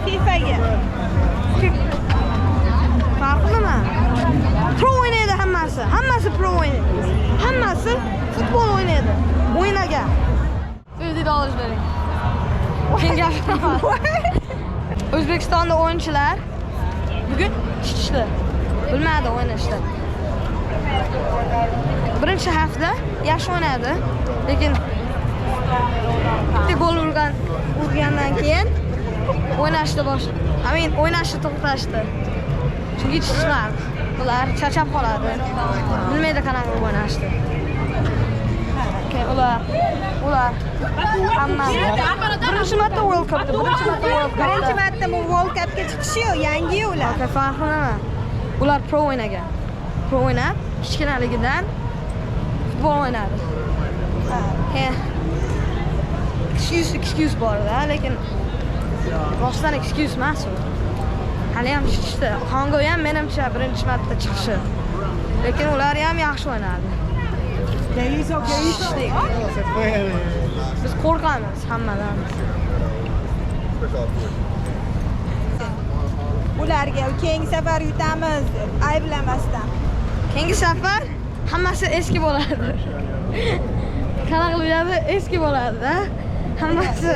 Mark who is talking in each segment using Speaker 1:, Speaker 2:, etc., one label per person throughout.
Speaker 1: FIFAga.
Speaker 2: Farqi nima? Pro o'ynaydi hammasi. Hammasi pro o'ynaydi. Hammasi futbol o'ynaydi. O'ynagan. $50 bering. Keyin gapiraman. O'zbekistonda o'yinchilar bugun chiqishdi. Bilmadi o'ynashni. Birinchi hafta yaxshi o'ynadi, lekin bitta gol urgandan keyin o'ynashni bosh, I mean, o'ynashni to'xtashdi. Chunki chiqishmadi. Ular charchab qoladi. Bilmaydi qanaqa qilib o'ynashni. Keyin ular hamma birinchi marta World Cup'da, birinchi marta World Cup'da.
Speaker 1: Birinchi marta bu World Cupga chiqishi yangi ular.
Speaker 2: Okay, farqi nima? Ular pro o'ynagan. Pro o'ynab, kichkinaligidan futbol o'ynadi. Keyin excuse bor-da, lekin rostdan excuse emas u. Hali ham chiqishdi. Kongo ham menimcha birinchi marta chiqishi. Lekin ular ham yaxshi o'ynadi. Chiqishdik. Biz qo'rqamiz hammadan.
Speaker 1: Ularga keyingi safar yutamiz deb ayblamasdan.
Speaker 2: Keyingi safar hammasi eski bo'ladi. Qanaqa qilib eski bo'ladi-da. Hammasi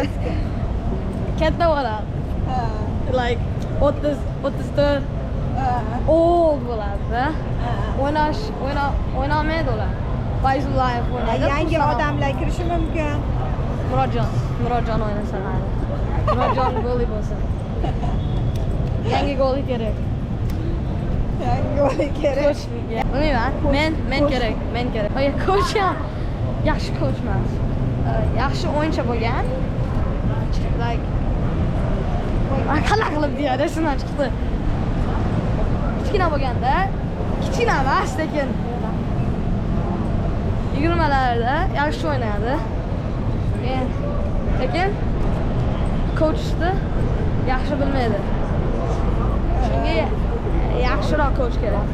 Speaker 2: katta bo'ladi. Like 30, 34 old bo'ladi-da. O'ynash, o'ynolmaydi ular. Fayzullayev o'ynaydi.
Speaker 1: Yangi
Speaker 2: Husanov.
Speaker 1: odamlar kirishi mumkin.
Speaker 2: Murodjon, Murodjon o'ynasa mayli. Murodjon goli bo'lsin. Yangi goli kerak.
Speaker 1: Yangi gol kerak.
Speaker 2: Coach bilmayman. Men kerak, men kerak. Oy, coach ham yaxshi coach emas. Yaxshi o'yinchi bo'lgan. Like qanaqa qilib deyadi, esimdan chiqdi. Kichkina bo'lganda, kichkina emas, lekin 20larda yaxshi o'ynadi. Keyin lekin coachni yaxshi bilmaydi. Shunga yaxshiroq coach kerak.